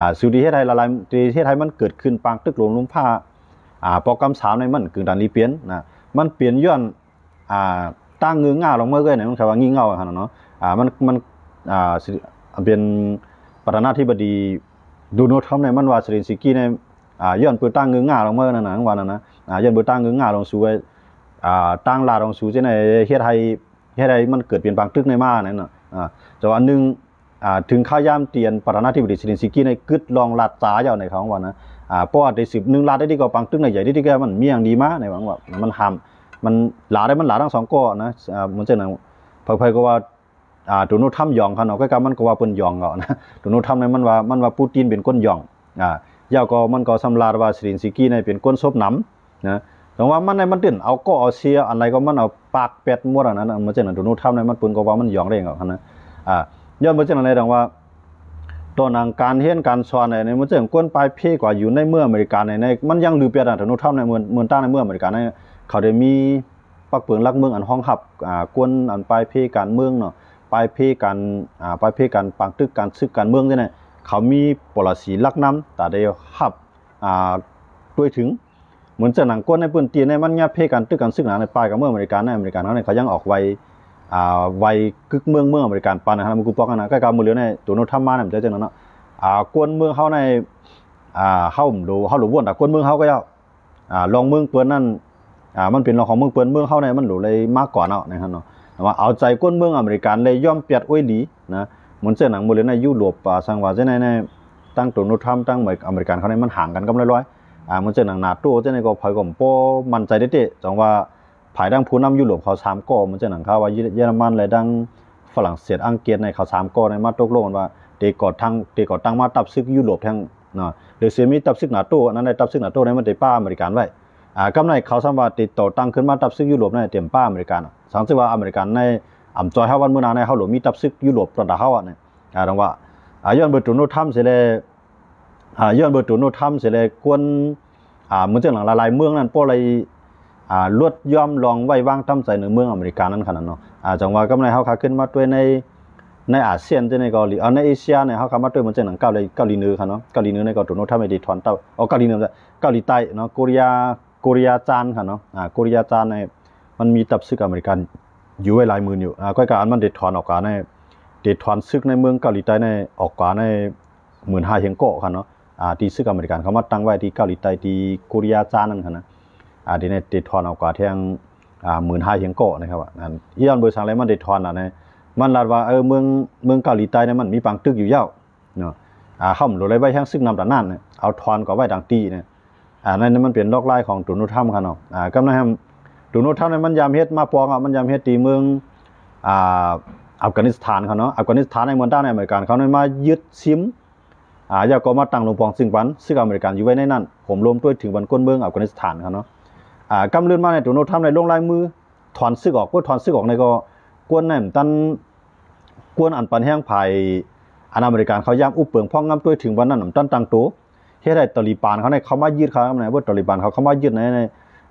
ອ່າ ສິ່ງທີ່ເຮັດໃຫ້ລະລາຍ ທີ່ເຮັດໃຫ້ມັນເກີດຂຶ້ນປາງຕຶກລົມລຸມຟ້າ ອ່າ ປອກກຳສາມນີ້ ມັນກຶງຕັນລີປຽນນະ ມັນເປັນຍ້ອນ ອ່າ ຕ່າງງືງາລົງມາເລີຍນະ ມັນຄຳວ່າງີ່ເຫງົ້າຫັ້ນນະເນາະ ອ່າ ມັນ ມັນ ອ່າ ເປັນປະທານາທິບໍດີໂດນັລ ທຣຳນີ້ ມັນວ່າເຊເລັນສກີນີ້ ອ່າ ຍ້ອນເປີດຕ່າງງືງາລົງມານັ້ນນະ ວ່ານັ້ນນະ ອ່າ ຍ້ອນເປີດຕ່າງງືງາລົງສູ່ ອ່າ ຕ່າງລາດລົງສູ່ຈັ່ງໃດ ເຮັດໃຫ້ ເຮັດໃຫ້ມັນເກີດເປັນປາງຕຶກໃນມານັ້ນນະ ອ່າ ແຕ່ວ່າໜຶ່ງ ອ່າ ເຖິງຄາວຍາມທີ່ອັນປະທານາທິບໍດີເຊເລັນສກີນີ້ ກຶດລອງລາດຕາເຈົ້າໃນຄຳວ່ານະ ອ່າ ເພາະວ່າໄດ້ສືບໜຶ່ງລາດໄດ້ດີກວ່າປາງຕຶກໃນໃຫຍ່ດີກວ່າ ມັນມີຫຍັງດີມາໃນຫວັງວ່າ ມັນຫ້າມ ມັນຫຼາໄດ້ ມັນຫຼາທັງສອງກໍນະ ອ່າ ເໝືອນເຊັ່ນນັ້ນ ໃຜໆກໍວ່າ ອ່າ ໂດນັລ ທຣຳຢອງຫັ້ນເນາະ ກໍ ກໍມັນກໍວ່າເພິ່ນຢອງເອົານະ ໂດນັລ ທຣຳນີ້ ມັນວ່າ ມັນວ່າປູຕິນເປັນຄົນຢອງ ອ່າ ແລ້ວກໍມັນກໍສຳລາດວ່າເຊເລັນສກີນີ້ເປັນຄົນສົບໜຳ ນະ ແຕ່ວ່າມັນໃນມັນຕື່ນເອົາກໍເອົາເສຍ ອັນໃດກໍມັນເອົາປາກແປດໝົດອັນນັ້ນ ເໝືອນເຊັ່ນນັ້ນ ໂດນັລ ທຣຳນີ້ ມັນເພິ່ນກໍວ່າມັນຢອງເດ້ເນາະ ນະ ອ່າ ຍ້ອນເໝືອນເຊັ່ນນັ້ນແຫຼະ ແຕ່ວ່າ ໂຕໜັງການຮຽນການສອນໃນ ໃນເໝືອນເຊັ່ນຄົນປາຍເພກວ່າຢູ່ໃນເມືອງອາເມລິກາໃນ ໃນ ມັນຍັງລືປຽດນະ ໂດນັລ ທຣຳໃນເມືອງ ເມືອງຕ່າງໃນເມືອງອາເມລິກາໃນ ເຂົາໄດ້ມີປັກເປີງຫຼັກເມືອງອັນຮອງຮັບ ອ່າ ຄົນອັນປາຍເພການເມືອງເນາະ ປາຍເພການ ອ່າ ປາຍເພການປາງຕຶກ ການສຶກການເມືອງຈັ່ງໃດ ເຂົາມີປໍລິຊີຫຼັກນຳ ຕາໄດ້ຮັບ ອ່າ ໂດຍເຖິງ ເໝືອນເຊັ່ນໜັງຄົນໃນພື້ນທີ່ໃນມັນຍາເພການຕຶກການຊຶກໜາໃນປ່າຍກັບເມືອງອາເມລິກາໃນອາເມລິກາເຮົານີ້ ເຂົາຍັງອອກໄວ ອ່າ ໄວກຶກເມືອງ ເມືອງອາເມລິກາປານນັ້ນ ມັນກູປອກຫັ້ນນະ ໃກ້ກັບມື້ເລີຍໃນໂດນັລ ທຣຳມານຳໃຈຈັ່ງນັ້ນເນາະ ອ່າ ຄົນເມືອງເຮົາໃນ ອ່າ ເຮົາບໍ່ ເຮົາບໍ່ວ່ນຕາຄົນເມືອງເຮົາກໍເຈົ້າ ອ່າ ລອງເມືອງເພິ່ນນັ້ນ ອ່າ ມັນເປັນລອງຂອງເມືອງເພິ່ນ ເມືອງເຮົາໃນມັນຫຼູໄລມາກວ່າເນາະ ໃນຫັ້ນເນາະ ແຕ່ວ່າເອົາໃຈຄົນເມືອງອາເມລິກັນ ແລະ ຍອມປຽດໂອຍຫຼີນະ ເໝືອນເຊັ່ນໜັງມື້ເລີຍໃນຢູໂຣບ ອ່າ ສັງວ່າຈັ່ງໃດໃນ ທັງໂດນັລ ທຣຳ ທັງອາເມລິກັນເຂົາໃນມັນຫ່າງກັນກັບລອຍໆ ອ່າ ເໝືອນເຊັ່ນໜັງນາໂຕຈັ່ງໃດກໍ ໃຜກໍບໍ່ໝັ້ນໃຈເດ້ໆ ຈັ່ງວ່າ ພາຍທາງຜູ້ນຳຢູໂຣບເຂົາສາມກໍ ເໝືອນເຊັ່ນໜັງເຂົາວ່າເຢຍລະມັນ ແລະ ທັງຝຣັ່ງເສດ ອັງກິດໃນເຂົາສາມກໍໃນມາຕົກລົງກັນວ່າ ເຕກໍ່ຕັ້ງ ເຕກໍ່ຕັ້ງມາທັບຊຶກຢູໂຣບແທນເນາະ ຫຼືຊິມີທັບຊຶກນາໂຕ ອັນນັ້ນໄດ້ທັບຊຶກນາໂຕໃນມັນເຕປ້າອາເມລິກັນໄວ້ ອ່າ ກຳໃນເຂົາສຳວ່າເຕຕໍ່ຕັ້ງຂຶ້ນມາທັບຊຶກຢູໂຣບໃນເຕປ້າອາເມລິກັນ ສັງຊິວ່າອາເມລິກັນໃນອຳຈອຍເຮົາວັນມື້ໜ້າໃນເຮົາຫຼວງມີທັບຊຶກຢູໂຣບຕອນດາເຮົາອະ ອ່າ ດັ່ງວ່າ ອ່າ ຍ້ອນເບີໂດນັລ ທຣຳເສຍແລ ອ່າ ຍ້ອນເບີໂດນັລ ທຣຳເສຍແລ ຄວນ ອ່າ ເໝືອນເຊັ່ນໜັງຫຼາຍໆເມືອງນັ້ນ ບໍ່ໄດ້ ອ່າ ລົດຍອມລອງໄວ້ວາງຕາມໃຈໃນເມືອງອາເມລິການັ້ນຂະໜາດເນາະ ອ່າ ຈັ່ງວ່າກຳໃນເຮົາຂະຂຶ້ນມາດ້ວຍໃນ ໃນອາຊຽນຈັ່ງໃດກໍ ຫຼື ເອົາໃນເອເຊຍໃນເຮົາຂະມາດ້ວຍ ເໝືອນເຊັ່ນໜັງເກົາຫຼີ ເກົາຫຼີເໜືອຂະເນາະ ເກົາຫຼີເໜືອໃນກໍໂດນັລ ທຣຳໄດ້ຖອນເຕົາ ເອົາ ເກົາຫຼີເໜືອ ເກົາຫຼີໃຕ້ເນາະ ໂກເຣຍ ໂກເຣຍຈານຂະເນາະ ອ່າ ໂກເຣຍຈານໃນມັນມີທັບຊຶກອາເມລິກັນຢູ່ໄວ້ຫຼາຍໝື່ນຢູ່ ອ່າ ກໍການມັນໄດ້ຖອນອອກກາໃນ ໄດ້ຖອນຊຶກໃນເມືອງເກົາຫຼີໃຕ້ໃນອອກກາໃນ ໝື່ນຫ້າພັນກວ່າເນາະ ອ່າ ທີ່ຊຶກອາເມລິກັນເຂົາມາຕັ້ງໄວ້ທີ່ເກົາຫຼີໃຕ້ ທີ່ໂກເຣຍຈານນັ້ນຫັ້ນນະ ອ່າ ທີ່ໄດ້ ໄດ້ຖອນອອກກວ່າແທງ ອ່າ ໝື່ນຫ້າພັນກວ່ານະຄັບ ອັນ ຍ້ອນເບີສັງແລມັນໄດ້ຖອນລະນະ ມັນລາດວ່າ ເອີ ເມືອງ ເມືອງເກົາຫຼີໃຕ້ນະ ມັນມີປາງຕຶກຢູ່ແລ້ວເນາະ ອ່າ ເຂົາບໍ່ໄດ້ໄວ້ແຮງຊຶກນຳຕານນັ້ນນະ ເອົາຖອນກວ່າໄວ້ຕາງຕີນະ ອ່າ ນັ້ນມັນເປັນລອກລາຍຂອງໂດນັລ ທຣຳຂະເນາະ ອ່າ ກຳນັ້ນໂດນັລ ທຣຳນີ້ມັນຍາມເຮັດມາປອງອະ ມັນຍາມເຮັດທີ່ເມືອງ ອ່າ ອັຟການິສຖານຂະເນາະ ອັຟການິສຖານໃນເມືອງຕ່າງໃນອາເມລິກັນເຂົາໄດ້ມາຍຶດຊິມ ອ່າ ແລ້ວກໍມາຕັ້ງໂລງປອງຊຶງປັນ ຊຶກອາເມລິກັນຢູ່ໄວ້ໃນນັ້ນ ໂຫມໂລມດ້ວຍເຖິງບັນກົນເມືອງອັຟການິສຖານເຂົາເນາະ ອ່າ ກຳລື່ນມາໃນໂດນັລ ທຣຳໄດ້ລົງລາຍມືຖອນຊຶກອອກ ເມື່ອຖອນຊຶກອອກໃນກໍ ກວນນັ້ນຕັນ ກວນອັນປັນແຮງຝ່າຍ ອັນອາເມລິກັນເຂົາຍາມອຸບເປິງພອງງາມດ້ວຍເຖິງບັນນັ້ນ ອຳຕັນຕັ້ງໂຕ ເຮັດໃຫ້ຕາລີບານເຂົາໃນເຂົ້າມາຍຶດເຂົາໃນ ເມື່ອຕາລີບານເຂົາເຂົ້າມາຍຶດໃນ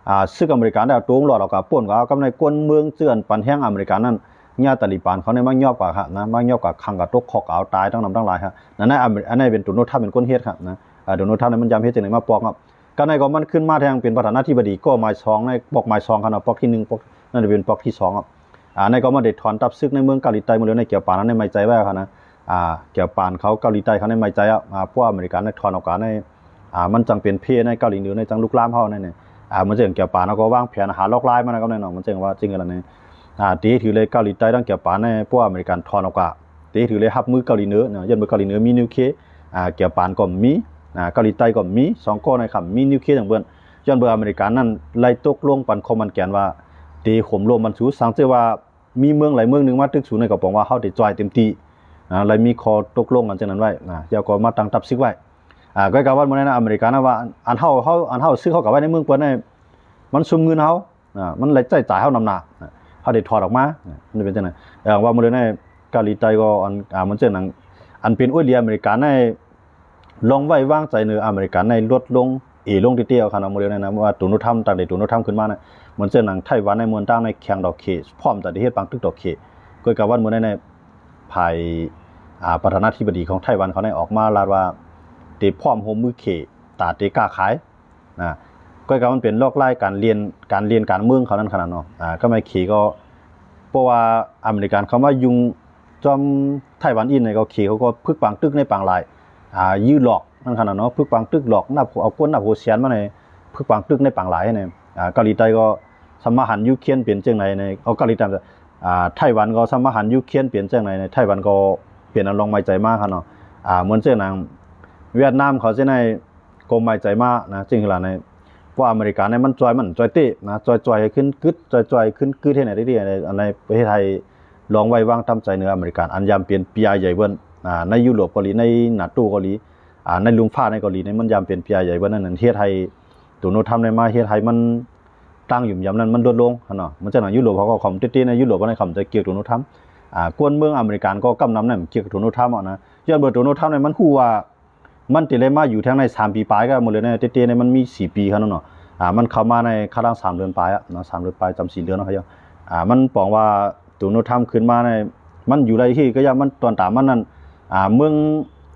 ອ່າ ຊຶກອາເມລິກັນໄດ້ເອົາໂຕລອດອອກກະປົ້ນກໍເອົາ ກຳໃນກວນເມືອງເຈື່ອນປັນແຮງອາເມລິກັນນັ້ນ ຍາຕາລີບານເຂົາໃນມາຍອບກະນະ ມາຍອບກະຂັງກະຕົກຄຸກກະເອົາຕາຍທັງນຳທັງຫຼາຍຫັ້ນນະ ອັນນັ້ນເປັນໂດນັລ ທຣຳເປັນຄົນເຮັດຫັ້ນນະ ໂດນັລ ທຣຳນີ້ມັນຍາມເຮັດຈັ່ງໃດມາປອກເນາະ ກະໃນກໍມັນຂຶ້ນມາແທງເປັນປະທານາທິບໍດີກໍໝາຍສອງໃນ ປອກໝາຍສອງຫັ້ນນະ ປອກທີໜຶ່ງ ປອກນັ້ນເປັນປອກທີສອງ ອ່າ ໃນກໍມັນໄດ້ຖອນທັບຊຶກໃນເມືອງເກົາຫຼີໃຕ້ໝົດແລ້ວ ໃນແກວປານນັ້ນໃນໄໝໃຈໄວ້ຫັ້ນນະ ອ່າ ແກວປານເຂົາເກົາຫຼີໃຕ້ເຂົາໃນໄໝໃຈ ອ່າ ພວກອາເມລິກັນໄດ້ຖອນອອກກາໃນ ອ່າ ມັນຈັ່ງເປັນເພໃນເກົາຫຼີເໜືອໃນຈັ່ງລຸກລາມເຮົາໃນນີ້ ອ່າ ມັນຈຶ່ງແກວປານເຮົາກໍວາງແຜນຫາລອກລາຍມານຳເນາະ ມັນຈຶ່ງວ່າຈຶ່ງອັນນີ້ ອ່າ ຕີຖືເລີຍເກົາຫຼີໃຕ້ທັງແກວປານໃນພວກອາເມລິກັນຖອນອອກກາ ເຕະຖືເລີຍຮັບມືເກົາຫຼີເໜືອເນາະ ຍ້ອນເບີເກົາຫຼີເໜືອມີນິວເຄລຍ ອ່າ ແກວປານກໍມີ ອ່າ ເກົາຫຼີໃຕ້ກໍມີ ສອງເກາະໃນຄຳມີນິວເຄລຍທັງເບິດ ຍ້ອນເບີອາເມລິການັ້ນໄດ້ຕົກລົງປັນຄວາມໝັ້ນແກ່ນວ່າ ເຕໂຫມໂລມມັນສູ ສັງເສວ່າມີເມືອງໃດເມືອງໜຶ່ງມາຕຶກສູໃນກໍປອງວ່າເຮົາໄດ້ຈ່ອຍເຕັມທີ່ ອ່າ ໄດ້ມີຂໍ້ຕົກລົງກັນຈັ່ງນັ້ນໄວ້ ອ່າ ແລ້ວກໍມາຕັ້ງທັບຊຶກໄວ້ ອ່າ ກໍກະວ່າມື້ນັ້ນອາເມລິການະວ່າ ອັນເຮົາ ເຮົາ ອັນເຮົາຊຶກເຮົາກະໄວ້ໃນເມືອງເພິ່ນໃນ ມັນຊຸມເງິນເຮົາ ອ່າ ມັນໄດ້ໃຊ້ຈ່າຍເຮົານຳໜ້າ ເຮົາໄດ້ຖອນອອກມາ ມັນເປັນຈັ່ງນັ້ນ ເອີ ວ່າມື້ເລີຍໃນເກົາຫຼີໃຕ້ກໍ ອັນ ອ່າ ມັນເປັນຈັ່ງນັ້ນ ອັນເປັນໂອເລຍອາເມລິກາໃນ ລອງໄວ້ວາງໃຈເໜືອອາເມລິກາໃນລົດລົງ ເອລົງຕິດໆເອົາຄັນເອົາໂມເດວນັ້ນນະ ວ່າໂດນັລ ທຣຳ ຕັ້ງແຕ່ໂດນັລ ທຣຳ ຂຶ້ນມານະ ເໝືອນເຊັ່ນໜັງໄຕ້ຫວັນໃນເມືອງຕ່າງໃນແຂ່ງດອກເຂດ ພ້ອມຈະໄດ້ເຮັດປາງຕຶກດອກເຂດ ກໍກະວັນມື້ໃນໃນ ຝ່າຍ ອ່າ ປະທານາທິບໍດີຂອງໄຕ້ຫວັນເຂົາໃນອອກມາລາດວ່າ ເຕະພ້ອມຮ່ວມມືເຂ ຕາເຕະຄ້າຂາຍນະ. ກໍກະມັນເປັນລອກລາຍການລຽນ ການລຽນການເມືອງເຂົານັ້ນຂະໜາດເນາະ. ອາ ກໍແມ່ນເຂກໍ ເພາະວ່າອາເມລິກັນເຂົ້າມາຫຍຸ້ງຈອມໄຕ້ຫວັນອີກນີ້ ກໍເຂເຂົາກໍຝຶກປາງຕຶກໃນປາງລາຍ ອາ ຢື້ຫຼອກນັ້ນຂະໜາດເນາະ. ຝຶກປາງຕຶກຫຼອກ ນັບ ເອົາຄົນນັບຫົວແສນມາໃນ ຝຶກປາງຕຶກໃນປາງລາຍໃນ ອາ ເກົາຫຼີໃຕ້ກໍສະມາຫັນຢູເຄຣນເປັນຈັ່ງໃດໃນ ເອົາເກົາຫຼີໃຕ້ ອາ ໄຕ້ຫວັນກໍສະມາຫັນຢູເຄຣນເປັນຈັ່ງໃດໃນ ໄຕ້ຫວັນກໍເປັນອັນລອງໃໝ່ໃຈມາຂະໜາດເນາະ. ອາ ເໝືອນເຊັ່ນຫຍັງ ຫວຽດນາມເຂົາເຊັ່ນໃດ ກໍໃໝ່ໃຈມານະ ຈຶ່ງເວລາໃນ ເພາະອາເມລິກາໃນມັນຈ່ອຍ ມັນຈ່ອຍເຕະນະ ຈ່ອຍ ຈ່ອຍໃຫ້ຂຶ້ນກຶດ ຈ່ອຍ ຈ່ອຍຂຶ້ນກຶດເຮັດໃຫ້ໄດ້ ອັນໃນເຮັດໃຫ້ລອງໄວ້ວາງຕາມໃຈເໜືອອາເມລິກາ ອັນຍາມເປັນເປັຍໃຫຍ່ເບິ່ນ ອາ ໃນຢູໂຣບເກົາຫຼີ ໃນນາໂຕເກົາຫຼີ ອາ ໃນລຸ່ມຟ້າໃນເກົາຫຼີໃນ ມັນຍາມເປັນເປັຍໃຫຍ່ເບິ່ນນັ້ນ ເຮັດໃຫ້ໂດນັລທຳໄດ້ມາ ເຮັດໃຫ້ມັນຕັ້ງຢູ່ຍາມນັ້ນມັນຫຼຸດລົງຫັ້ນເນາະ. ມັນຈະນັ້ນ ຢູໂຣບເຂົາກໍຄອມເຕະໆ ໃນຢູໂຣບເຂົານະ ຄອມຈະກ່ຽວໂດນັລທຳ ອາ ກວນເມືອງອາເມລິກາກໍກຳນຳນັ້ນກ່ຽວໂດນັລທຳເນາະ ຍ້ອນເບີໂດນັລທຳນີ້ມັນຮູ້ວ່າ ມັນຈະໄດ້ມາຢູ່ແທງໃນສາມປີປາຍ ກໍໝົດເລີຍໃນເຕເຕໃນມັນມີສີ່ປີເນາະ. ອາ ມັນເຂົ້າມາໃນຄາດຫຼັງສາມເດືອນປາຍອະເນາະ ສາມເດືອນປາຍ ຈຳສີ່ເດືອນເນາະ. ອາ ມັນປອງວ່າໂດນັລທຳຂຶ້ນມາໃນ ມັນຢູ່ໄດ້ເຮີກະຍາ ມັນຕອນຕາມມັນນັ້ນ ອາ ເມືອງ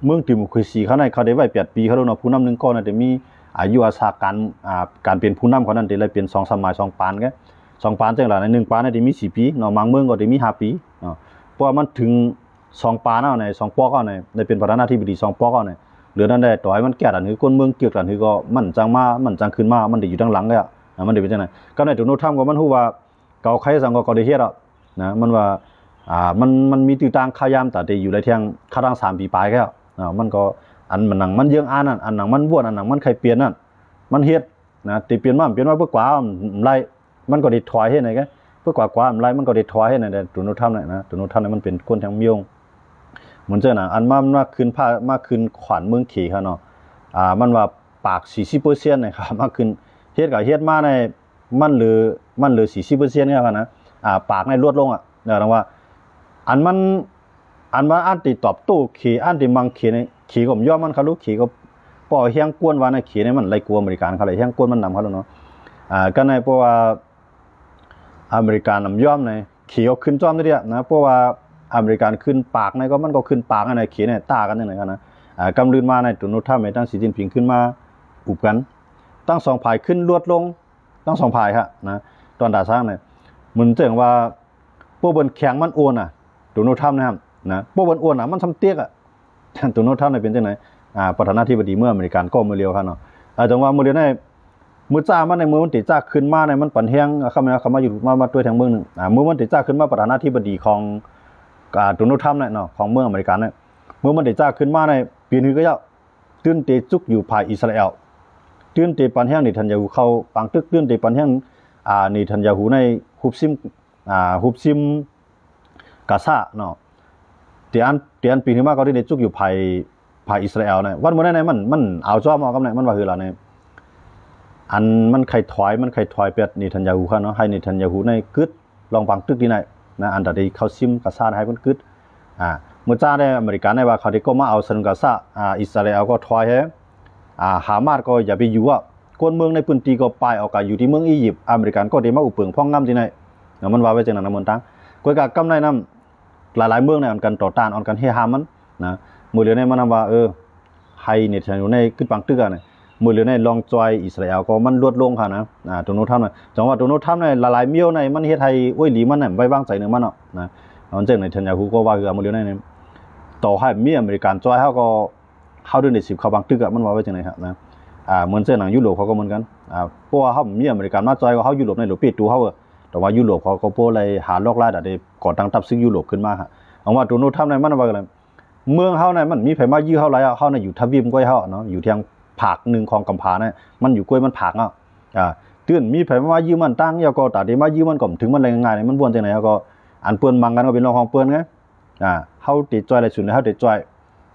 ເມືອງດີໂມຄຣາຊີເຂົາໃນ ເຂົາໄດ້ໄວ້ແປດປີເຂົາເນາະ. ຜູ້ນຳໜຶ່ງກໍນະ ຈະມີອາຍຸອາສາການ ອາ ການເປັນຜູ້ນຳເຂົານັ້ນ ຈະໄດ້ເປັນສອງສະໄໝ ສອງປານກະ ສອງປານຈັ່ງລະ ໃນໜຶ່ງປານນະ ຈະມີສີ່ປີເນາະ ບາງເມືອງກໍຈະມີຫ້າປີເນາະ. ເພາະວ່າມັນເຖິງ ສອງປານເອົາໃນ ສອງປອກເອົາໃນ ໄດ້ເປັນປະທານາທິບໍດີສອງປອກເອົາໃນ ເຫຼືອນັ້ນແດ່ ຕໍ່ໃຫ້ມັນແກ້ດັນ ຄືຄົນເມືອງເກືອກດັນ ຄືກໍມັນຈັ່ງມາ ມັນຈັ່ງຂຶ້ນມາ ມັນໄດ້ຢູ່ທາງຫຼັງແລ້ວ ມັນໄດ້ເປັນຈັ່ງນັ້ນ. ກັບໃນໂດນັລທຳກໍມັນຮູ້ວ່າ ເຂົາໃຄສັງກໍ ກໍໄດ້ເຮັດແລ້ວນະ. ມັນວ່າ ອາ ມັນ ມັນມີຕື້ຕ່າງຄາຍາມ ຕາໄດ້ຢູ່ໄດ້ແທງຄາດຫຼັງສາມປີປາຍແລ້ວນະ. ມັນກໍ ອັນມັນໜັງ ມັນເຍືອງອານນັ້ນ ອັນໜັງມັນວນ ອັນໜັງມັນໄຄປ່ຽນນັ້ນ ມັນເຮັດ ນະ ທີ່ປ່ຽນມາ ປ່ຽນມາເພື່ອກວ່າໄລ່ ມັນກໍໄດ້ຖອຍເຮັດໃນ ເພື່ອກວ່າກວ່າໄລ່ ມັນກໍໄດ້ຖອຍເຮັດໃນ. ໂດນັລທຳນີ້ນະ ໂດນັລທຳນີ້ມັນເປັນຄົນທາງມຽວ ເໝືອນເຊັ່ນນະ ອັນມາ ມາຂຶ້ນພາ ມາຂຶ້ນຂວັນເມືອງເຂເນາະ. ອາ ມັນວ່າປາກສີ່ສິບເປີເຊັນນະ ມາຂຶ້ນ ເຮັດກໍເຮັດມາໃນ ມັນເຫຼືອ ມັນເຫຼືອສີ່ສິບເປີເຊັນແລ້ວນະ. ອາ ປາກໃນຫຼຸດລົງອະ ແລ້ວວ່າ ອັນມັນ ອັນວ່າອັນທີ່ຕອບໂຕ້ເຂ ອັນທີ່ມັງເຂໃນ ເຂກໍບໍ່ຍອມມັນ ເຂົາລູກເຂກໍ ເພາະແຮງກວນວ່າໃນເຂໃນມັນໄລ່ກວນອາເມລິກັນເຂົາ ແລະແຮງກວນມັນນຳເຂົາເນາະ. ອາ ກໍໃນ ເພາະວ່າອາເມລິກັນນຳຍອມໃນ ເຂກໍຂຶ້ນຈ້ອມເດນະ. ເພາະວ່າອາເມລິກັນຂຶ້ນປາກໃນ ກໍມັນກໍຂຶ້ນປາກໃນ ເຂໃນຕ່າກັນຈັ່ງໃດນະ. ອາ ກຳລື່ນມາໃນໂດນັລທຳໃນ ທັງສີຈິ້ນຜິງຂຶ້ນມາອຸບກັນ ທັງສອງຝ່າຍຂຶ້ນລວດລົງ ທັງສອງຝ່າຍຫັ້ນນະ ຕອນຕາຊ້າງນີ້ ມັນເຖິງວ່າ ພວກເພິ່ນແຂງມັນໂອນນະ ໂດນັລທຳນະ ນະ ພວກເພິ່ນໂອນນະ ມັນຊ່ຳຕຽກອະ. ໂດນັລທຳນີ້ເປັນຈັ່ງໃດ ອາ ປະທານາທິບໍດີເມືອງອາເມລິກັນກໍມື້ລຽວຫັ້ນເນາະ. ອາ ຈັ່ງວ່າມື້ລຽວໃນ ມື້ຈ້າມັນໃນ ມື້ວັນທີຈ້າຂຶ້ນມາໃນ ມັນປັນແຮງ ເຂົ້າມາ ເຂົ້າມາຢູ່ ມາ ມາຕົວແທງເມືອງໜຶ່ງ ອາ ມື້ວັນທີຈ້າຂຶ້ນມາປະທານາທິບໍດີຂອງ ອາ ໂດນັລທຳນີ້ເນາະ ຂອງເມືອງອາເມລິກັນນີ້ ມື້ວັນທີຈ້າຂຶ້ນມາໃນ ປີນີ້ກໍເຈົ້າ ຕື່ນເຕຈຸກຢູ່ຝ່າຍອິດສະຣາແອລ ຕື່ນເຕປັນແຮງເນທັນຍາຮູ້ເຂົ້າປາງຕຶກ ຕື່ນເຕປັນແຮງ ອາ ເນທັນຍາຮູ້ໃນຮຸບຊິມ ອາ ຮຸບຊິມກາຊາເນາະ. ເຕອັນ ເຕອັນປີນີ້ມາກໍຕື່ນເຕຈຸກຢູ່ຝ່າຍ ຝ່າຍອິດສະຣາແອລນະ. ວັນມື້ນັ້ນນະ ມັນ ມັນເອົາຈອມເອົາກັບນະ ມັນວ່າຄືລະນີ້ ອັນມັນໄຄຖອຍ ມັນໄຄຖອຍແປດເນທັນຍາຮູ້ເນາະ ໃຫ້ເນທັນຍາຮູ້ໃນກຶດ ລອງປາງຕຶກດີໃນນະ ອັນຕາທີ່ເຂົ້າຊິມກາຊາໃຫ້ເພິ່ນກຶດ. ອາ ເມື່ອຈ້າໄດ້ອາເມລິກາໄດ້ວ່າເຂົາທີ່ກໍມາເອົາສະໜູນກາຊາ ອາ ອິດສະຣາແອລກໍຖອຍໃຫ້ ອາ ຮາມາສກໍຢ່າໄປຢູ່ອະ ຄົນເມືອງໃນພື້ນທີ່ກໍປາຍອອກກະຢູ່ທີ່ເມືອງອີຢິບ ອາເມລິກັນກໍໄດ້ມາອຸປະປົງພອງງາມທີ່ໃນ ມັນວ່າໄວ້ຈັ່ງນັ້ນນະ ເມືອງຕ່າງ ກໍກະກຳໄລນຳ ຫຼາຍໆເມືອງໃນອັນກັນຕໍ່ຕ້ານ ອັນກັນເຮຫ້າມມັນນະ. ມື້ເດີວໃນມັນນຳວ່າ ເອີ ໃຫ້ເນທັນຍາຮູ້ໃນກຶດປາງຕຶກອະນະ ມື້ເດີວໃນລອງຈອຍອິດສະຣາແອລກໍມັນຫຼຸດລົງຫັ້ນນະ ອາ ໂດນັລທຳນະ. ຈັ່ງວ່າໂດນັລທຳໃນຫຼາຍໆມຽວໃນ ມັນເຮັດໃຫ້ໂອ້ຍຫຼີມັນນະໄວ້ວາງໃຈເໜືອມັນເນາະນະ. ມັນຈັ່ງໃນທັນຍາຮູ້ກໍວ່າຄືອາ ມື້ເດີວໃນ ຕໍ່ໃຫ້ມີອາເມລິກັນຈອຍ ເຮົາກໍ ເຮົາເດີນໄດ້ສິບເຂົ້າບາງຕຶກອະ ມັນວ່າໄວ້ຈັ່ງໃດຫັ້ນນະ. ອາ ເໝືອນເຊັ່ນຫຍັງຢູໂຣບເຂົາກໍເໝືອນກັນ ອາ ເພາະວ່າເຮົາມີອາເມລິກັນມາຈອຍ ເຮົາຢູໂຣບໃນໂລເປໂຕເຮົາ ແຕ່ວ່າຢູໂຣບເຂົາກໍບໍ່ໄດ້ຫາລອກລາຍໄດ້ ກໍຕັ້ງທັບຊຶກຢູໂຣບຂຶ້ນມາຫາ ຫວັງວ່າໂດນັລທຳໃນມັນວ່າ ເມືອງເຮົາໃນມັນມີໃຜມາຢື້ເຮົາຫຼາຍ ເຮົາໃນຢູ່ທະວີບກ້ວຍເຮົາເນາະ ຢູ່ທາງພາກໜຶ່ງຂອງກຳພາໃນ ມັນຢູ່ກ້ວຍມັນພາກເນາະ. ອາ ຕື່ນມີໃຜມາຢື້ມັນຕັ້ງ ແລ້ວກໍຕາທີ່ມາຢື້ມັນກໍເຖິງມັນໄດ້ງ່າຍໆ ມັນບ່ອນຈັ່ງໃດ ເຮົາກໍ ອັນເພິ່ນມັງກັນກໍເປັນເລື່ອງຂອງເພິ່ນໄງ. ອາ ເຮົາຕິດຈອຍໄດ້ສຸດ ເຮົາຕິດຈອຍ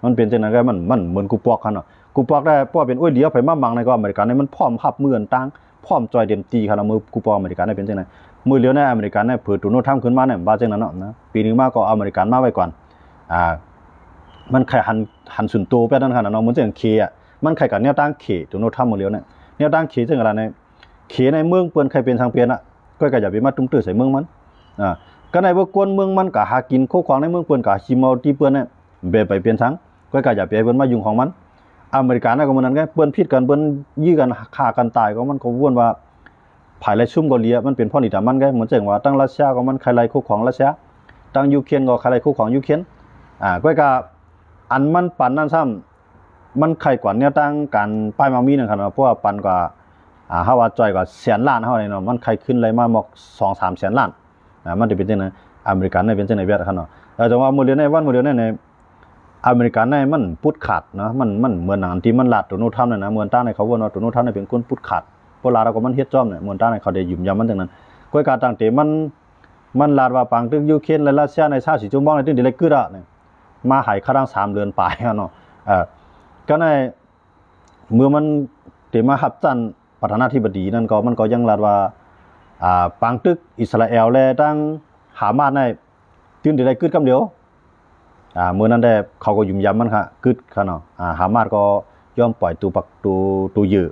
ມັນເປັນຈັ່ງນັ້ນກໍ ມັນ ມັນເໝືອນກູປອກຫັ້ນເນາະ ກູປອກໄດ້ ເພາະວ່າເປັນໂອ້ຍດຽວ ໃຜມາໝັງໃນກໍອາເມລິກັນນີ້ ມັນພ້ອມຮັບມືຕ່າງ ພ້ອມຈອຍເຕັມທີ່ຂະໜາດ ມື້ກູປອກອາເມລິກັນນີ້ເປັນຈັ່ງນັ້ນ. ມື້ດຽວໃນອາເມລິກັນນີ້ ເພິ່ນໂດນັລທຳຂຶ້ນມານີ້ ວ່າຈັ່ງນັ້ນເນາະ ນະ ປີນີ້ມາກໍອາເມລິກັນມາໄວ້ກ່ອນ ອາ ມັນໃຄ່ຫັນ ຫັນສຸນໂຕແບບນັ້ນຂະໜາດເນາະ ເໝືອນຈັ່ງເຂອະ ມັນໃຄ່ກັນແນວທາງເຂ ໂດນັລທຳມື້ດຽວນີ້ ແນວທາງເຂ ເຊິ່ງອັນນັ້ນ ເຂໃນເມືອງເພິ່ນໃຄ່ເປັນຊ່າງເປັນອະ ຂ້ອຍກໍຢ່າໄປມາຕຸ້ມຕື້ໃສ່ເມືອງມັນ ອາ ກໍໃນເບິ່ງກວນເມືອງມັນກໍຫາກິນໂຄຂອງໃນເມືອງເພິ່ນ ກໍຊິມເອົາທີ່ເພິ່ນນະ ແບບໄປເປັນຊ່າງ ຂ້ອຍກໍຢ່າໄປໃຫ້ເພິ່ນມາຫຍຸ້ງຂອງມັນ. ອາເມລິການະກໍເໝືອນກັນ ເພິ່ນຜິດກັນ ເພິ່ນຢື້ກັນ ຂ້າກັນຕາຍ ກໍມັນກໍວນວ່າ ໃຜໄລ່ຊຸມເກົາຫຼີ ມັນເປັນເພາະນີ້ຕາມັນໄງ ເໝືອນເຊັ່ນວ່າ ທາງຣັດເຊຍກໍມັນໃຄ່ໄລ່ຄຸ້ມຄອງຣັດເຊຍ ທາງຢູເຄຣນກໍໄຄ່ໄລ່ຄຸ້ມຄອງຢູເຄຣນ ອາ ກໍກະ ອັນມັນປັນນັ້ນຊ້ຳ ມັນໄຄ່ກວານແນວທາງການປ້າຍໝາກມີ້ນັ້ນຄັນວ່າ ເພາະວ່າປັນກວ່າ ອາ ເຮົາວ່າຈ່ອຍກວ່າແສນລ້ານເຮົານີ້ເນາະ ມັນໄຄ່ຂຶ້ນໄລ່ມາໝົດສອງສາມແສນລ້ານ ອາ ມັນຈະເປັນຈັ່ງໃດ ອາເມລິການະເປັນຈັ່ງໃດແບບນັ້ນເນາະ ເອີ ຈັ່ງວ່າມື້ດຽວໃນ ວັນມື້ດຽວໃນ ອາເມລິການະມັນປຸດຂາດເນາະ ມັນ ມັນເໝືອນອັນທີ່ມັນລາດໂດນັລທຣຳນັ້ນນະ ເໝືອນຕາໃນເຂົາເວົ້າວ່າໂດນັລທຣຳນີ້ເປັນຄົນປຸດຂາດ ເພາະລາວກໍມັນເຮັດຈ້ອມເນາະ ເໝືອນຕາໃນເຂົາໄດ້ຢືນຢັນມັນຈັ່ງນັ້ນ ກໍກາຍຕັ້ງແຕ່ມັນ ມັນລາດວ່າປາງຕຶກຢູເຄຣນ ແລະ ຣັດເຊຍໃນຊາວສີ່ຊົ່ວໂມງນີ້ ຈຶ່ງໄດ້ເລີກກຶດອະ ມາໃຫ້ຂ້າທັງສາມເດືອນປາຍເນາະ ເອີ ກໍໃນເມື່ອມັນໄດ້ມາຮັບຊັ້ນປະທານາທິບໍດີນັ້ນກໍ ມັນກໍຍັງລາດວ່າ ອາ ປາງຕຶກອິດສະຣາແອລ ແລະ ທັງຮາມາສນັ້ນ ຕື່ມໄດ້ໄດ້ກຶດຄຳດຽວ ອາ ມື້ນັ້ນແດ່ເຂົາກໍຢືນຢັນມັນຄະ ກຶດຄະເນາະ ອາ ຮາມາສກໍຍອມປ່ອຍໂຕ ໂຕເຢີ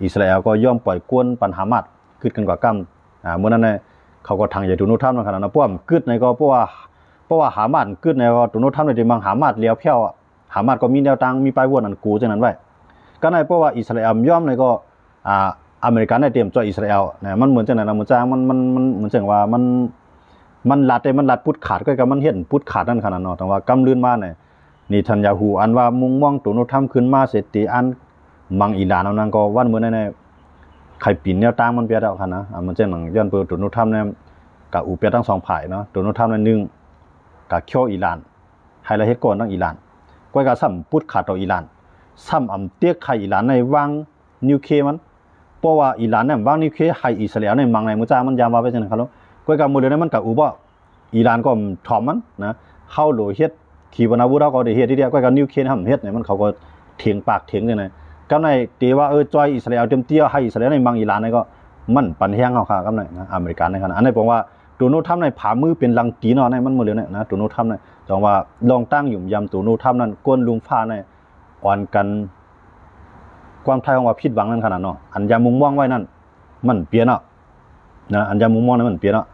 ອິດສະຣາແອລກໍຍອມປ່ອຍກວນປັນຮາມາສ ກຶດກັນກວ່າກຳ ອາ ມື້ນັ້ນແດ່ເຂົາກໍຖັງໃຈໂດນັລທຣຳນັ້ນຄະເນາະ ພວກກຶດໃນກໍເພາະວ່າ ເພາະວ່າຮາມາສກຶດໃນກໍໂດນັລທຣຳໄດ້ມັງຮາມາສແລ້ວແພ້ວ ຮາມາສກໍມີແນວທາງ ມີປ້າຍວນອັນກູຈັ່ງນັ້ນໄວ້ ກໍໃນເພາະວ່າອິດສະຣາແອລຍອມໃນກໍ ອາ ອາເມລິກາໄດ້ຕຽມຊ່ອຍອິດສະຣາແອລນະ ມັນເໝືອນຈັ່ງໃດນະ ມັນຈັ່ງ ມັນ ມັນ ມັນເໝືອນຈັ່ງວ່າ ມັນ ມັນລັດເດ້ ມັນລັດປຸດຂາດ ກໍ ກໍມັນເຮັດປຸດຂາດນັ້ນຂະໜາດເນາະ ແຕ່ວ່າກຳລື່ນມານີ້ ເນທັນຍາຮູ້ ອັນວ່າມຸງມອງໂດນັລທຣຳຂຶ້ນມາເສຍ ຕີອັນມັງອີຣານເອົານັ້ນ ກໍວັນເມື່ອນັ້ນ ໃຄປີນແນວທາງມັນປຽດແລ້ວຂະໜາດ ອາ ມັນຈັ່ງນັ້ນ ຍ້ອນເປີໂດນັລທຣຳນີ້ ກະອຸປຽດທັງສອງຝ່າຍເນາະ ໂດນັລທຣຳນີ້ ໜຶ່ງ ກະເຄຍອີຣານ ໃຫ້ລະເຮັດກ່ອນທັງອີຣານ ກໍກະຊ້ຳປຸດຂາດຕໍ່ອີຣານ ຊ້ຳອຳເຕະໄຂ່ອີຣານໃນວາງ ນິວເຄມັນ ເພາະວ່າອີຣານນັ້ນວາງນິວເຄໃຫ້ອິດສະຣາແອລໃນມັງໃນມື້ຈ້າ ມັນຢາມວ່າໄປຈັ່ງນັ້ນຄະເນາະ ກໍກະມື້ດຽວໃນມັນກະອຸບໍ່ ອີຣານກໍຖອມມັນນະ ເຮົາໂຫຼເຮັດ ຂີປະນາວຸດ ເຮົາກໍໄດ້ເຮັດເດ ກໍກະນິວເຄນເຮົາເຮັດ ມັນເຂົາກໍຖຽງປາກຖຽງຈັ່ງໃດ ກຳໃນເຕວ່າ ເອີ ຈອຍອິດສະຣາແອລເຕັມທີ່ ໃຫ້ອິດສະຣາແອລໃນມັງອີຣານໃນກໍ ມັນປັນແຮງເຮົາຄ່າ ກຳໃນອາເມລິກາໃນຂະນະ ອັນນີ້ເປັນວ່າໂດນັລທຣຳໃນຜາມືເປັນຫຼັງຕີນເນາະ ໃນມັນມື້ດຽວໃນນະ ໂດນັລທຣຳໃນ ຈັ່ງວ່າລອງຕັ້ງຫຍຸມຢາມໂດນັລທຣຳນັ້ນ ກວນລຸມຟ້າໃນ ອ່ອນກັນ ຄວາມໄທເຮົາວ່າຜິດຫວັງນັ້ນຂະໜາດເນາະ ອັນຢ່າມຸງມອງໄວ້ນັ້ນ ມັນເປັນເນາະ ນະ ອັນຢ່າມຸງມອງນັ້ນມັນເປັນເນາະ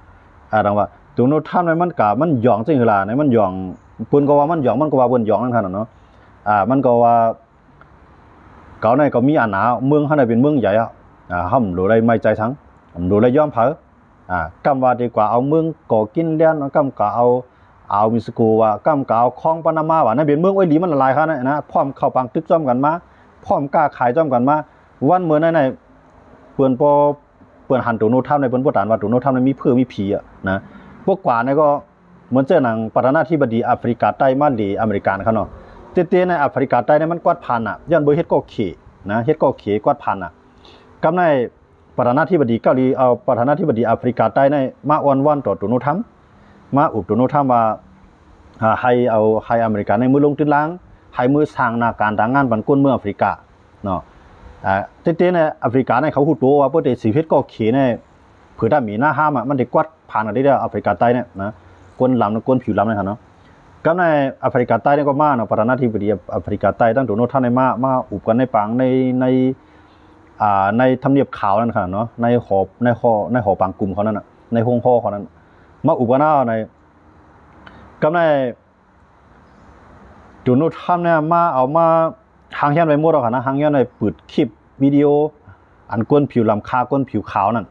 ອາ ດັ່ງວ່າໂດນັລທຣຳນັ້ນ ມັນກະ ມັນຢອງຈັ່ງຄືລາໃນ ມັນຢອງ ເພິ່ນກໍວ່າມັນຢອງ ມັນກໍວ່າເພິ່ນຢອງນັ້ນຂະໜາດເນາະ ອາ ມັນກໍວ່າ ເຂົາໃນກໍມີອານາ ເມືອງເຮົາໃນເປັນເມືອງໃຫຍ່ອະ ອາ ເຮົາບໍ່ໄດ້ໄວ້ໃຈສັງ ບໍ່ໄດ້ຍອມໃຜ ອາ ກຳວ່າດີກວ່າເອົາເມືອງກໍກິນແລນ ກຳກະເອົາ ອາວມິສໂກວ່າ ກຳກະເອົາຄອງປານາມາວ່າ ນັ້ນເປັນເມືອງໂອ້ຍຫຼີ ມັນຫຼາຍຂະໜາດນະ ພ້ອມເຂົ້າປາງຕຶກພ້ອມກັນມາ ພ້ອມຄ້າຂາຍພ້ອມກັນມາ ວັນເມື່ອນັ້ນ ເພິ່ນບໍ່ ເພິ່ນຫັນໂດນັລທຣຳໃນ ເພິ່ນບໍ່ຕານວ່າໂດນັລທຣຳໃນມີເພີມີຜີອະນະ ພວກກວ່າໃນກໍ ເໝືອນເຊັ່ນຫຍັງ ປະທານາທິບໍດີອາຟຣິກາໃຕ້ມາເລອາເມລິການເຂົາເນາະ ເຕັມໆໃນອາຟຣິກາໃຕ້ໃນມັນກວາດຜ່ານນະ ຍ້ອນບໍ່ເຮັດກໍເຂນະ ເຮັດກໍເຂກວາດຜ່ານນະ ກຳໃນ ປະທານາທິບໍດີເກົາຫຼີ ເອົາ ປະທານາທິບໍດີອາຟຣິກາໃຕ້ໃນມາອ້ອນວອນຕໍ່ໂດນັລທຣຳ ມາອຸບໂດນັລທຣຳວ່າ ອາ ໃຫ້ເອົາ ໃຫ້ອາເມລິກາໃນມືລົງທຶນລາງ ໃຫ້ມືສ້າງໜ້າການຕາງງານປັນຄົນເມືອງອາຟຣິກາເນາະ ອາ ເຕັມໆໃນອາຟຣິກາໃນເຂົາຮູ້ໂຕວ່າເພິ່ນຊິເຮັດກໍເຂໃນ ເຜືອຖ້າມີໜ້າຫ້າມອະ ມັນໄດ້ກວາດຜ່ານກັນໄດ້ແລ້ວ ອາຟຣິກາໃຕ້ນີ້ນະ ຄົນລຳ ຄົນຜິວລຳນັ້ນເນາະ ກັບໃນອາຟຣິກາໃຕ້ນີ້ກໍມາເນາະ ປະທານາທິບໍດີອາຟຣິກາໃຕ້ ທັງໂດນັລທຣຳນີ້ມາ ມາອຸບກັນໃນປາງ ໃນ ໃນ ອ່າ ໃນທຳນຽບຂາວນັ້ນຂະໜາດເນາະ ໃນຫໍ ໃນຫໍ ໃນຫໍປາງກຸ່ມເຂົານັ້ນນະ ໃນໂຮງຫໍເຂົານັ້ນ ມາອຸບກັນເອົາໃນ ກັບໃນ ໂດນັລທຣຳນີ້ມາເອົາມາ ຮ່າງຮຽນໄວ້ໝົດແລ້ວຫັ້ນນະ ຮ່າງຮຽນໄວ້ ເປີດຄລິບວິດີໂອ ອັນຄົນຜິວລຳຂ້າຄົນຜິວຂາວນັ້ນ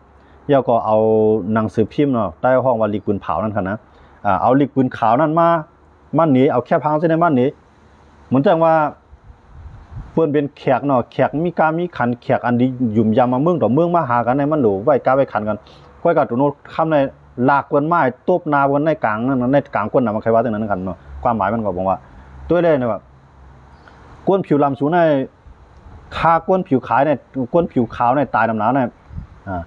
ແລ້ວກໍເອົາໜັງສືພິມເນາະ ໃຕ້ຮ້ອງວ່າລິກປືນເຜົານັ້ນຫັ້ນນະ ອາ ເອົາລິກປືນຂາວນັ້ນມາ ມາເນ ເອົາແຄບຮ່າງເຊັ່ນນັ້ນມາເນ ເໝືອນຈັ່ງວ່າ ເພິ່ນເປັນແຂກເນາະ ແຂກມີກາມີຂັນ ແຂກອັນດີຫຍຸມຢາມມາເມືອງຕໍ່ເມືອງ ມາຫາກັນໃນ ມັນໂຫຼໄວ້ກາໄວ້ຂັນກັນ ຂ້ອຍກໍໂດນັລທຣຳໃນ ລາກເພິ່ນມາຕົບໜ້າເພິ່ນໃນກາງນັ້ນ ໃນກາງກົ້ນນະ ມັນໃຄ່ວ່າຈັ່ງນັ້ນກັນເນາະ ຄວາມໝາຍມັນກໍບອກວ່າ ຕົວເລກນີ້ວ່າ ຄົນຜິວລຳສູໃນ ຂ້າຄົນຜິວຂາຍໃນ ຄົນຜິວຂາວໃນຕາຍນຳໜາວໃນ ອາ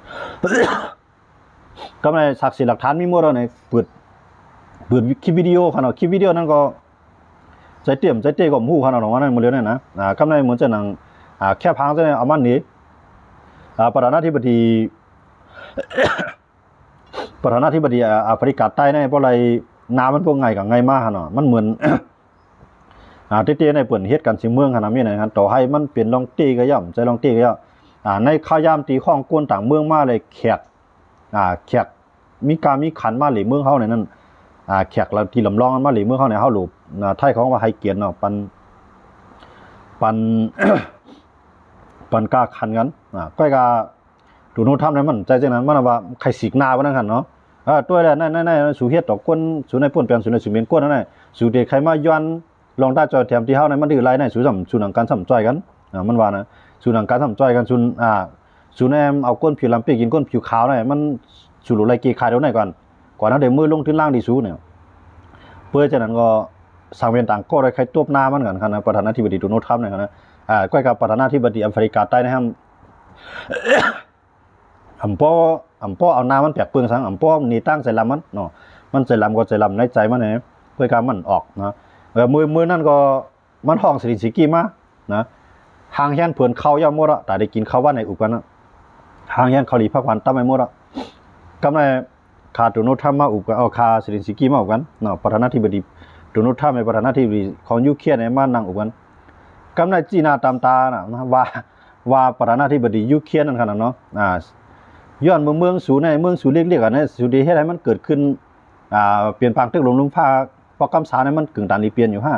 ກໍໃນສັກສີຫຼັກຖານມີໝົດແລ້ວໃນ ເປີດ ເປີດຄລິບວິດີໂອຂະເນາະ ຄລິບວິດີໂອນັ້ນກໍ ໃຈເຕັມໃຈເຕະກໍບໍ່ຮູ້ຂະເນາະ ວ່ານັ້ນໝົດແລ້ວນັ້ນນະ ອາ ກໍໃນເໝືອນຈັ່ງໜັງ ອາ ແຄບຮ່າງເຊັ່ນນັ້ນເອົາມາເນ ອາ ປະທານາທິບໍດີ ປະທານາທິບໍດີອາຟຣິກາໃຕ້ໃນບໍ່ໄດ້ ໜ້າມັນບໍ່ໄຫງ່ກັບໄຫງ່ມາຫັ້ນເນາະ ມັນເໝືອນ ອາ ເຕະໆໃນເພິ່ນເຮັດກັນຊິເມືອງຫັ້ນນະ ມີຫຍັງຫັ້ນ ຕໍ່ໃຫ້ມັນເປັນລອງເຕະກໍຢ່າ ໃສ່ລອງເຕະກໍຢ່າ ອາ ໃນຄາວຍາມທີ່ຮ້ອງກວນຕ່າງເມືອງມາເລີຍ ແຂກ ອາ ແຂກມີກາມີຂັນມາເລເມືອງເຮົາໃນນັ້ນ ອາ ແຂກທີ່ລຳລອງມາເລເມືອງເຮົາໃນ ເຮົາໂຫຼ ອາ ໄທເຂົາວ່າໃຫ້ກຽດເນາະ ປັນ ປັນ ປັນກ້າຂັນກັນ. ອາ ຂ້ອຍກະ ໂດນັລ ທຣຳ ນີ້ມັນໃຈຈັ່ງນັ້ນ ມັນວ່າໃຄສີກໜ້າວ່ານັ້ນຫັ້ນເນາະ. ເອີ ຕົວແລ້ວ ນັ້ນໆ ສູເຮັດຕໍ່ຄົນ ສູນາຍປົ້ນແປງ ສູນາຍສູນເໝັນກົນນັ້ນ ສູເດໃຄມາຍ້ອນ ລອງຕາຈ່ອຍແຖມທີ່ເຮົານັ້ນ ມັນຖືຫຼາຍໃນສູຊ້ຳ ສູໜັງການຊ້ຳຈ່ອຍກັນ ອາ ມັນວ່ານະ. ສູໜັງການຊ້ຳຈ່ອຍກັນ ສູ ອາ ສູແນມເອົາຄົນຜິວດຳໄປກິນຄົນຜິວຂາວນັ້ນ ມັນ ສູຫຼູໄລ່ເກຂາຍໂດນໄດ້ກ່ອນ ກ່ອນເຮົາໄດ້ມືລົງທຶນລ້າງທີ່ສູນີ້. ເພາະສະນັ້ນກໍ ສັງວຽນຕ່າງກໍໄດ້ໃຄຕົບໜ້າມັນກັນຫັ້ນນະ ປະທານາທິບໍດີ ໂດນັລ ທຣຳ ນີ້ຫັ້ນນະ. ອາ ກ້ອຍກັບປະທານາທິບໍດີອາເຟຣິກາໃຕ້ນະ ອຳພໍ ອຳພໍເອົາໜ້າມັນແປກເປິງສັງ ອຳພໍໜີຕາງໃຈລຳມັນເນາະ. ມັນໃຈລຳກໍໃຈລຳໃນໃຈມັນແຫຼະ ເພື່ອການມັນອອກນະ. ເອີ ມື້ ມື້ນັ້ນກໍມັນຮ້ອງ ເຊເລັນສກີ ມານະ ຮ່າງແຮງເພິ່ນເຂົ້າຢ່າໝົດອະ ຕາໄດ້ກິນເຂົ້າວັນໃຫ້ອຸບກັນນະ ຮ່າງແຮງເກົາຫຼີພັກຫວານຕຳໃຫ້ໝົດອະ. ກຳໄດ້ ຂ້າ ໂດນັລ ທຣຳ ມາອຸບກັນ ເອົາ ຂ້າ ເຊເລັນສກີ ມາອຸບກັນເນາະ ປະທານາທິບໍດີ ໂດນັລ ທຣຳ ໃນປະທານາທິບໍດີຂອງຢູເຄຣນ ມານັ່ງອຸບກັນ. ກຳໄດ້ຊີ້ໜ້າຕຳຕານະ ວ່າ ວ່າປະທານາທິບໍດີຢູເຄຣນນັ້ນຂະໜາດເນາະ ອາ ຍ້ອນເມືອງ ເມືອງສູໃນ ເມືອງສູເລັກໆ ອັນນີ້ ສູໄດ້ເຮັດໃຫ້ມັນເກີດຂຶ້ນ ອາ ເປັນປາງຕຶກລົມລຸມຟ້າ ພວກກຳສາໃນມັນກຶ່ງຕານລີປ່ຽນຢູ່ຫັ້ນ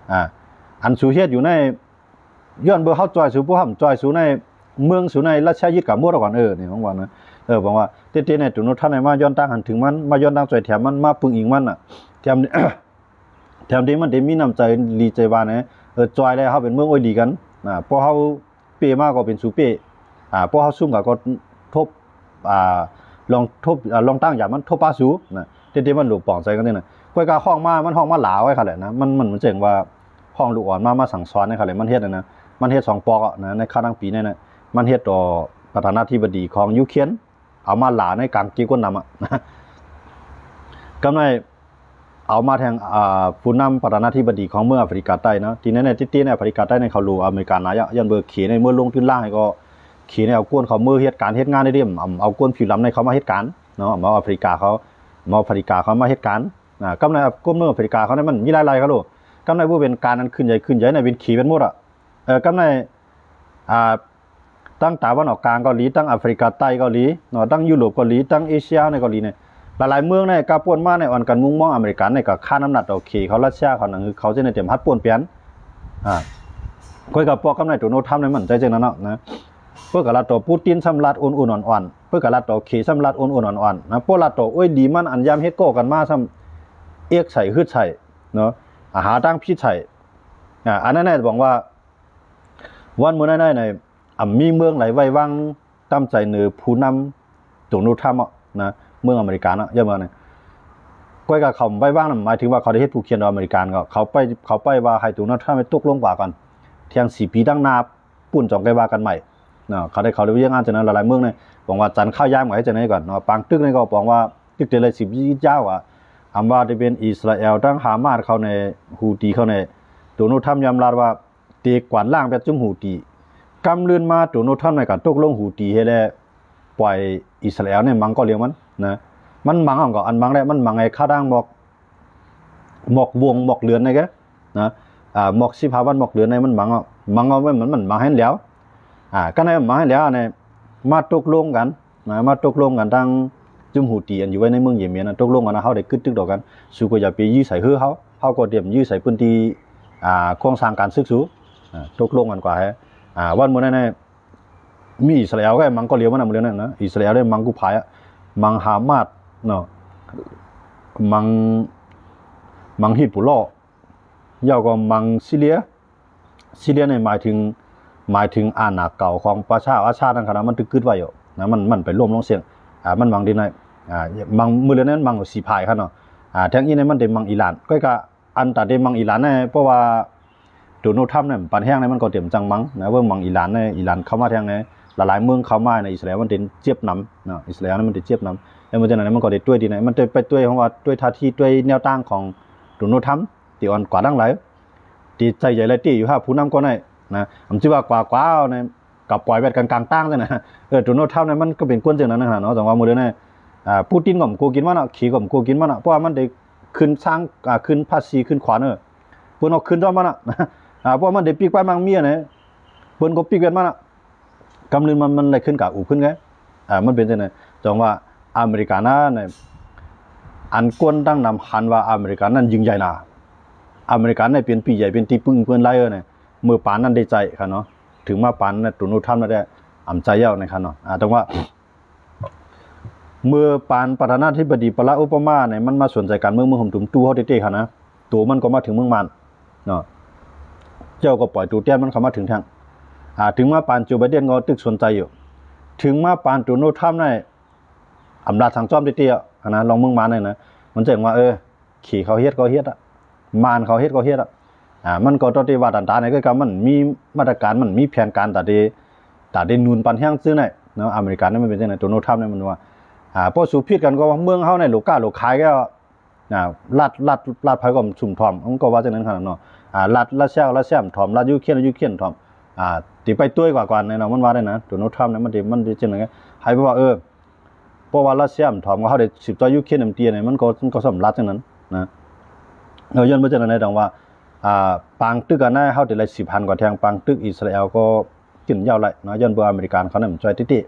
ອາ ອັນສູເຮັດຢູ່ໃນ ຍ້ອນເບິ່ງເຮົາຈ່ອຍສູ ພວກເຮົາຈ່ອຍສູໃນ ເມືອງສູໃນ ຣັດເຊຍຍຶດກະໝົດກ່ອນ. ເອີ ນີ້ຂອງວ່ານະ ເອີ ບອກວ່າ ເຕເຕໃນ ໂດນັລ ທຣຳ ໃນມາຍ້ອນຕັ້ງຫັນເຖິງມັນ ມາຍ້ອນຕັ້ງຊ່ອຍແຖມມັນ ມາປຶງອີງມັນນະ ແຖມ ແຖມທີ່ມັນໄດ້ມີນ້ຳໃຈດີໃຈຫວານນະ ເອີ ຈ່ອຍແລ້ວເຮົາເປັນເມືອງໂອ້ຍດີກັນນະ ພວກເຮົາ ເປ້ມາກໍເປັນສູເປ້ ອາ ພວກເຮົາຊຸມກັນກໍທົບ ອາ ລອງທົບ ອາ ລອງຕັ້ງຢາມມັນທົບປາສູນະ ເຮັດໃຫ້ມັນໂລບປອງໃສ່ກັນນີ້ນະ. ຂ້ອຍກໍຮ້ອງມາ ມັນຮ້ອງມາຫຼາວໄວ້ຄັນແຫຼະນະ ມັນ ມັນ ມັນເຊິ່ງວ່າຮ້ອງລູກອ່ອນມາ ມາສັ່ງສອນໃຫ້ຄັນແຫຼະ ມັນເຮັດນະ ມັນເຮັດສອງປອກນະ ໃນຄາວທັງປີນີ້ນະ ມັນເຮັດຕໍ່ປະທານາທິບໍດີຂອງຢູເຄຣນ ເອົາມາຫຼາໃນກາງເກກົນນຳອະ ກຳໄດ້ ເອົາມາແທງ ອາ ຜູ້ນຳປະທານາທິບໍດີຂອງເມືອງອາເຟຣິກາໃຕ້ເນາະ ທີ່ແນ່ໆ ຕິດໆ ໃນອາເຟຣິກາໃຕ້ໃນເຂົາໂລອາເມລິການາຍະ ຍ້ອນເບີເຂໃນເມືອລົງທຶນລ້າງໃຫ້ກໍ ເຂໃນເອົາຄົນເຂົາເມືອເຮັດການເຮັດງານໄດ້ເດ້ ເອົາຄົນຜິວດຳໃນເຂົາມາເຮັດການເນາະ ເອົາອາເຟຣິກາເຂົາ ເອົາອາເຟຣິກາເຂົາມາເຮັດການ. ອາ ກຳໄດ້ ກົມເມືອອາເຟຣິກາເຂົານີ້ມັນມີຫຼາຍໆ ເຂົາໂລ ກຳໄດ້ບໍ່ເປັນການອັນຂຶ້ນໃຫຍ່ຂຶ້ນໃຫຍ່ໃນເປັນເຂເປັນໝົດອະ ເອີ ກຳໄດ້ ອາ ທັງຕາວັນອອກກາງເກົາຫຼີ ທັງອາເຟຣິກາໃຕ້ເກົາຫຼີເນາະ ທັງຢູໂຣບເກົາຫຼີ ທັງເອເຊຍໃນເກົາຫຼີນີ້ ຫຼາຍໆເມືອງໃນກາປ່ວນມາໃນອ່ອນກັນມຸງມອງອາເມລິກາໃນກໍຄານອຳນາດຕໍ່ເຂເຂົາ ຣັດເຊຍເຂົາ ນັ້ນຄືເຂົາຈະໄດ້ຕຽມຮັດປ່ວນປ່ຽນ. ອາ ຂ້ອຍກໍພວກກຳນາຍໂດນັລ ທຣຳ ໃນມັນໃຈຈັ່ງນັ້ນເນາະນະ ເພິ່ນກໍລັດຕໍ່ປູຕິນ ຊຳລັດໂອນໆອ່ອນໆ ເພິ່ນກໍລັດຕໍ່ເຂ ຊຳລັດໂອນໆອ່ອນໆນະ ບໍ່ລັດຕໍ່ໂອ້ຍດີມັນ ອັນຍາມເຮັດກໍ່ກັນມາ ຊຳເອກໃສ່ ຮຶດໃສ່ເນາະ ອາ ຫາທາງຜິດໃສ່. ອາ ອັນນັ້ນແຫຼະ ບອກວ່າ ວັນມື້ໃນໃນ ອຳມີເມືອງໃດໄວ້ວາງຕາມໃຈເໜືອຜູ້ນຳໂດນັລ ທຣຳ ນະ ເມືອງອາເມລິການະ ຢ່າເມືອງນີ້ ກ້ອຍກະເຂົາໄວ້ວາງນຳ ໝາຍເຖິງວ່າເຂົາໄດ້ເຮັດຜູ້ຂຽນຕໍ່ອາເມລິການ ກໍເຂົາໄປ ເຂົາໄປວ່າໃຫ້ໂດນັລ ທຣຳ ໄປຕົກລົງກວ່າກ່ອນ ແທງສີ່ປີດັ່ງໜ້າ ປຸ້ນຈອງໄກວ່າກັນໃໝ່ເນາະ ເຂົາໄດ້ ເຂົາໄດ້ວຽກງານຈັ່ງນັ້ນ ຫຼາຍໆເມືອງນີ້ ບອກວ່າຈັນເຂົ້າຍາມໄວ້ຈັ່ງໃດກ່ອນເນາະ ປາງຕຶກນີ້ກໍບອກວ່າ ຕຶກເຕໄລສິບຍາວອາ ອຳວ່າຈະເປັນອິດສະຣາແອລ ທັງຮາມາສເຂົາໃນ ຮູຕີເຂົາໃນ ໂດນັລ ທຣຳ ຍອມຮັບວ່າ ເຕກວາດລ້າງແບບຈຸມຫູຕີ ກຳລື່ນມາໂດນັລ ທຣຳ ໃນການຕົກລົງຫູຕີໃຫ້ແລະ ປ່ອຍອິດສະຣາແອລໃນມັງກໍລຽວມັນນະ ມັນມັງເອົາກໍອັນມັງແຫຼະ ມັນມັງໃຫ້ຄາດາງໝອກ ໝອກວົງໝອກເດືອນໃນກະນະ ອາ ໝອກສິບຫ້າວັນໝອກເດືອນໃນມັນມັງເອົາ ມັງເອົາ ມັນ ມັນມັງໃຫ້ແລ້ວ ອາ ກະໃຫ້ມັງໃຫ້ແລ້ວໃນ ມາຕົກລົງກັນ ນະ ມາຕົກລົງກັນທັງຈຸມຫູຕີອັນຢູ່ໄວ້ໃນເມືອງເຢເມນນະ ຕົກລົງກັນນະ ເຮົາໄດ້ກຶດຕຶກຕໍ່ກັນ ສູກໍຢ່າໄປຢື້ໃສ່ເຮືອເຮົາ ເຮົາກໍຕຽມຢື້ໃສ່ພື້ນທີ່ ອາ ໂຄງສ້າງການສຶກສູ ອາ ຕົກລົງກັນກວ່າໃຫ້ ອາ ວັນມື້ນັ້ນນະ ມີອິດສະຣາແອລກໍມັງກໍລຽວມັນນະ ມື້ນັ້ນນະ ອິດສະຣາແອລໄດ້ມັງກູພາຍອະ ມັງຮາມາສເນາະ ມັງ ມັງຮິດບຸລອ ແລ້ວກໍມັງຊີເຣຍ ຊີເຣຍນີ້ໝາຍເຖິງ ໝາຍເຖິງອານາເກົ່າຂອງປະຊາ ອາຊາດນັ້ນຂະນະ ມັນຖືກກຶດໄວ້ຢູ່ນະ ມັນ ມັນໄປລວມລົງເຊິ່ງ ອາ ມັນມັງດິນໃນ ອາ ມັງມື້ເດືອນນັ້ນມັງສີ່ພາຍຄັນເນາະ ອາ ແທງອີ່ໃນມັນໄດ້ມັງອີຣານ ກໍກະອັນຕາໄດ້ມັງອີຣານນະ ເພາະວ່າໂດນັລ ທຣຳ ນັ້ນປັນແຮງໃນມັນກໍຕຽມຈັ່ງມັງນະ ເບິ່ງມັງອີຣານໃນ ອີຣານເຂົ້າມາແທງໃນ ຫຼາຍໆເມືອງເຂົ້າມາໃນອິດສະຣາແອລ ມັນໄດ້ເຈັບນຳເນາະ ອິດສະຣາແອລມັນໄດ້ເຈັບນຳ ແລ້ວເມື່ອຈັ່ງນັ້ນມັນກໍໄດ້ດ້ວຍດີໃນ ມັນໄດ້ໄປດ້ວຍ ເພາະວ່າດ້ວຍທ່າທີ ດ້ວຍແນວທາງຂອງໂດນັລ ທຣຳ ທີ່ອ່ອນກວ່າທັງຫຼາຍ ທີ່ໃຈໃຫຍ່ຫຼາຍຕີຢູ່ຫາຜູ້ນຳກໍໄດ້ນະ ອຳຊິວ່າກວ່າ ກວ່າເອົານະ ກະປ່ອຍແວດກັນກາງຕ່າງຊັ້ນນະ ເອີ ໂດນັລ ທຣຳ ນະ ມັນກໍເປັນຄົນຈັ່ງນັ້ນນະເນາະ ຈັ່ງວ່າມື້ເດີນະ ອາ ປູຕິນກໍບໍ່ກົວກິນມັນເນາະ ເຂກໍບໍ່ກົວກິນມັນເນາະ ເພາະວ່າມັນໄດ້ຂຶ້ນສ້າງ ອາ ຂຶ້ນພາສີຂຶ້ນຂວັນ ເອີ ເພິ່ນກໍຂຶ້ນຕໍ່ມັນນະ ອາ ເພາະວ່າມັນໄດ້ປີກໄປມັງເມຍນະ ເພິ່ນກໍປີກແວດມັນນະ ກຳລືນມັນ ມັນໄດ້ຂຶ້ນກາອູ້ຂຶ້ນໄງ ອາ ມັນເປັນຈັ່ງໃດ ຈັ່ງວ່າອາເມລິການະ ອັນຄົນຕັ້ງນຳຫັນວ່າອາເມລິການັ້ນຍິ່ງໃຫຍ່ນະ ອາເມລິກາໄດ້ເປັນປີ້ໃຫຍ່ ເປັນທີ່ປຶງເພິ່ນຫຼາຍເອີນະ ເມື່ອປານນັ້ນໄດ້ໃຈຄັນເນາະ ເຖິງມາປານໂດນັລ ທຣຳ ໄດ້ອຳໃຈແລ້ວນະຄັນເນາະ ອາ ແຕ່ວ່າ ເມື່ອປານປະທານາທິບໍດີ ບາຣັກ ໂອບາມາ ນີ້ ມັນມາສົນໃຈການເມືອງ ເມືອງຫົມຕຸມຕູ້ເຮົາເຕະໆ ຫັ້ນນະ ໂຕມັນກໍມາເຖິງເມືອງມານເນາະ ເຈົ້າກໍປ່ອຍໂຕແທນມັນເຂົ້າມາເຖິງແທ້ ອາ ເຖິງມາປານໂຈ ໄບເດັນ ກໍຕຶກສົນໃຈຢູ່ ເຖິງມາປານໂດນັລ ທຣຳ ນີ້ ອຳນາດສັ່ງຈອມເຕະໆ ຫັ້ນນະ ລອງເມືອງມານນີ້ນະ ມັນຈະເຫັນວ່າ ເອີ ເຂົາເຮັດກໍເຮັດອະ ມານເຂົາເຮັດກໍເຮັດອະ ອາ ມັນກໍຕ້ອງໄດ້ວ່າຕານຕາໃນ ຄືກັນ ມັນມີມາດຕະການ ມັນມີແຜນການ ຕາເດ ຕາເດໜູນປັນແຮງຊື່ໃນເນາະ ອາເມລິການີ້ມັນເປັນຈັ່ງໃດ ໂດນັລ ທຣຳ ນີ້ມັນວ່າ ອາ ພໍສູ້ຜິດກັນກໍເມືອງເຮົາໃນໂລກາໂລກຂາຍແລ້ວ ອາ ລັດ ລັດ ລັດໃຜກໍຊຸມທ້ອມ ມັນກໍວ່າຈັ່ງນັ້ນຂະໜາດເນາະ ອາ ລັດຣັດເຊຍ ຣັດເຊຍຖ່ອມ ລັດຢູເຄຣນ ຢູເຄຣນຖ່ອມ ອາ ຕິໄປຕົວກວ່າກັນເນາະ ມັນວ່າໄດ້ນະ ໂດນັລ ທຣຳ ນີ້ມັນຕິ ມັນຕິຈັ່ງໃດ ໃຫ້ແບບວ່າ ເອີ ເພາະວ່າຣັດເຊຍມັນຖອມ ເຮົາໄດ້ສືບຕໍ່ຢູເຄຣນນຳຕິ ອັນນີ້ມັນກໍ ມັນກໍສຳລັດຈັ່ງນັ້ນນະ ເອີ ຍ້ອນບໍ່ຈັ່ງໃດ ແຕ່ວ່າ ອາ ປາງຕຶກກັນນະ ເຮົາໄດ້ໄລ່ສິບພັນກວ່າແທ່ງ ປາງຕຶກອິດສະຣາແອລກໍຂຶ້ນຍາວໄຫຼເນາະ ຍ້ອນບໍ່ອາເມລິກາເຂົານຳຊ່ອຍຕິ